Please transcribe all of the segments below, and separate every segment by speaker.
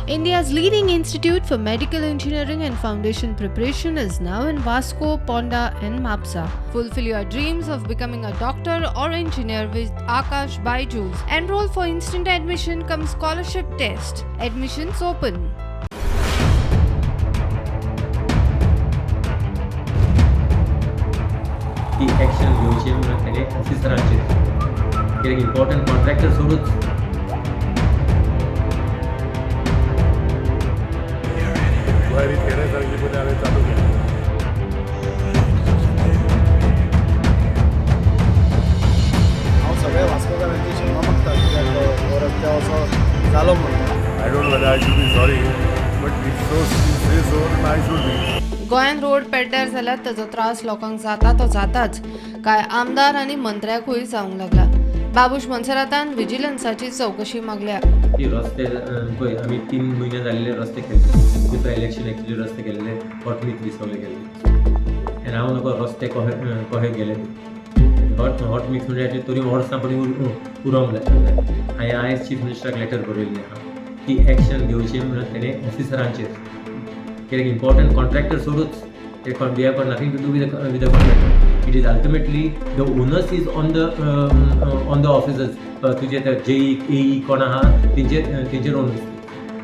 Speaker 1: India's leading institute for medical engineering and foundation preparation is now in Vasco, Ponda, and Mapsa. Fulfill your dreams of becoming a doctor or engineer with Akash Byju's. Enroll for instant admission cum scholarship test. Admissions open.
Speaker 2: ती action घेवची म्हणून तेणे ऑफिसरांचेर, कित्याक important contractor सोडूच.
Speaker 3: Enquiry केल्या सारकी पयलीं हांवें चालू केली.
Speaker 4: हांव सगळ्या वास्कोकारांची क्षमा मागता, कित्याक हो रस्त्या असो जालो म्हणून.
Speaker 3: I don't whether I should be sorry, but if so say so, I should be.
Speaker 1: गोंयांत रोड पेड्ड्यार जाल्यार ताजो त्रास लोकांक जाता तो जाताच, कांय आमदार आनी मंत्र्याकूय जावंक लागला. बाबूश मोन्सेरातान विजिलन्साची चवकशी मागल्या.
Speaker 2: ती रस्ते पळय, आमी 3 म्हयने जाल्ले रस्ते केल्ले. बिफोर इलेक्शन एक्चुली रस्ते केल्ले, हॉट मिक्स बी सगळे केल्ले आनी हांव नको रस्ते कहे कहे गेले. हॉट हॉट मिक्स म्हणजे तरी वर्सां परी उरोंक जाय. हांवें आयज चीफ मिनिस्टराक लेटर बरयल्लें आहा की एक्शन घेवची म्हणून तेणे ऑफिसरांचेर, कित्याक इम्पॉर्टंट कॉन्ट्रॅक्टर सोडूच. ते they have got nothing to do with the contractor. It is ultimately the onus is on the officers. तुजे ते जेई, एई कोण आहा तेंचेर onus.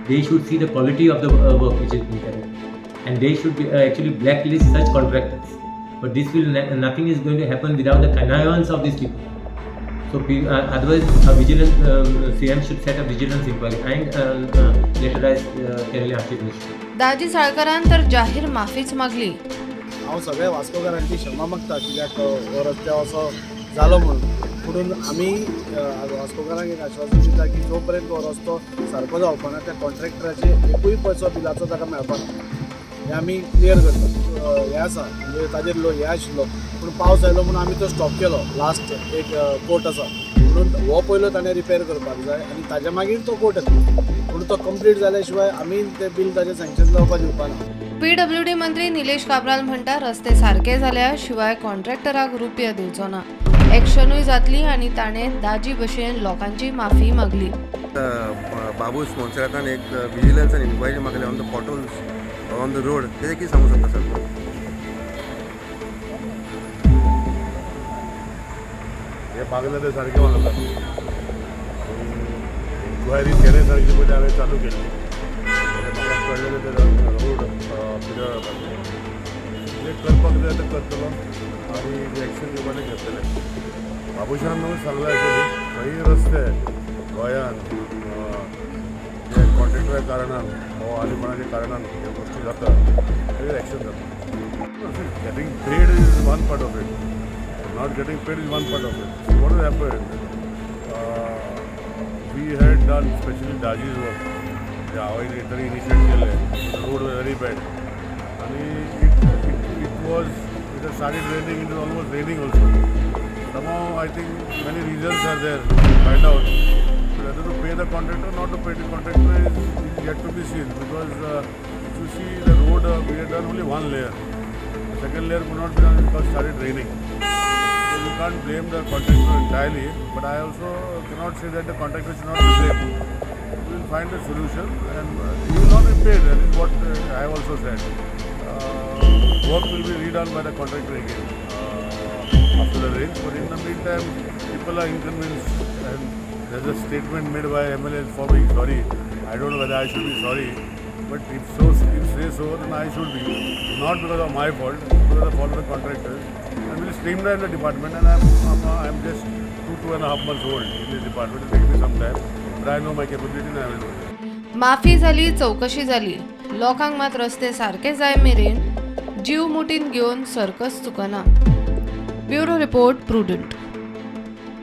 Speaker 2: They should see the quality of the work which is been carried and they should be actually blacklist such contractors. But this will nothing is going to happen without the connivance of these people. So otherwise a vigilance CM should set a vigilance inquiry and letterize केलेले आहा chief minister.
Speaker 1: दाजी साळकारान तर जाहीर माफीच मागली.
Speaker 4: हांव सगळ्या वास्कोकारांची क्षमा मागता, कित्याक हो रस्त्या असो जालो म्हणून. पुणून आमी वास्कोकारांक एक आश्वासन दिता की जो पर्यंत हो रस्तो सारको जावपा ना, त्या कॉन्ट्रॅक्टराचे एकूय पयसो बिलाचो ताका मेळपा ना, हें आमी क्लियर करता. हें आसा, म्हणजे ताजेर लो हें आशिल्लो, पूण पावस आयलो म्हणून आमी तो स्टॉप केलो. लास्ट एक कोट आसा म्हणून हो पयलो ताणें रिपेर करपाक जाय आनी ताज्या मागीर तो कोट येतलो. पूण तो कंप्लीट जाल्या शिवाय आमी ते बील ताजें सँक्शन जावपाक दिवपा ना.
Speaker 1: पीडब्ल्यूडी मंत्री निलेश काब्राल म्हणटा, रस्ते सारके जाल्या शिवाय कॉन्ट्रॅक्टराक रुपया दिवचो ना, एक्शनूय जातली आनी ताणें दाजी भशेन लोकांची माफी मागली.
Speaker 5: बाबूश मोन्सेरातान एक विजिलन्स आनी इन्क्वायरी मागली on the potholes on the road. तेजें कितें सांगूंक शकता सर तूं?
Speaker 3: हे मागले ते सारकें मागला. इन्क्वायरी केल्या सारकी पयलीं हांवें चालू केल्ली. म्हाका कळ्ळें ते रोड पिड्ड्यार जाता. जे करपाक जाय तें करतलो आनी एक्शन घेवपाक तें घेतलें. बाबूशान न्हू सांगलां, एक्चुली खंय रस्ते गोंयान जे कॉन्ट्रॅक्टरा कारणान वा आनी कोणाच्या कारणान ह्यो गोश्टी जाता, तेजेर एक्शन जाता. Getting paid is one part of it, not getting paid is one part of it. So what has happened? We had done specially Daji's work. जे हांवें तरी इनिशिएट केलें, road very bad आनी it was it started raining, it is almost raining also. Somehow I think many reasons are there to find out. But whether to pay the contractor, not to pay the contractor is yet to be seen, because if you see the road, we had done only one layer. The second layer could not be done because it started raining. So you can't blame the contractor entirely, but I also cannot say that the contractor should not be blamed. We will find a solution and he will not be paid, that is what I have also said. Work will be redone by the contractor again after the rains, but in the meantime, people are inconvenienced and there's a statement made by MLA for being sorry. I don't know whether I should be sorry, but if so, if say so, then I should be. Not because of my fault, because of the fault of the contractors. And we'll streamline the department, and I'm just 2.5 months old in this department. It will take me some time, but I know my capability and I will do it.
Speaker 1: माफी जाली, चवकशी जाली, लोकांक मात रस्ते सारके जाय मेरेन जीव मुठीन घेवन सर्कस चुकना. Bureau report, prudent.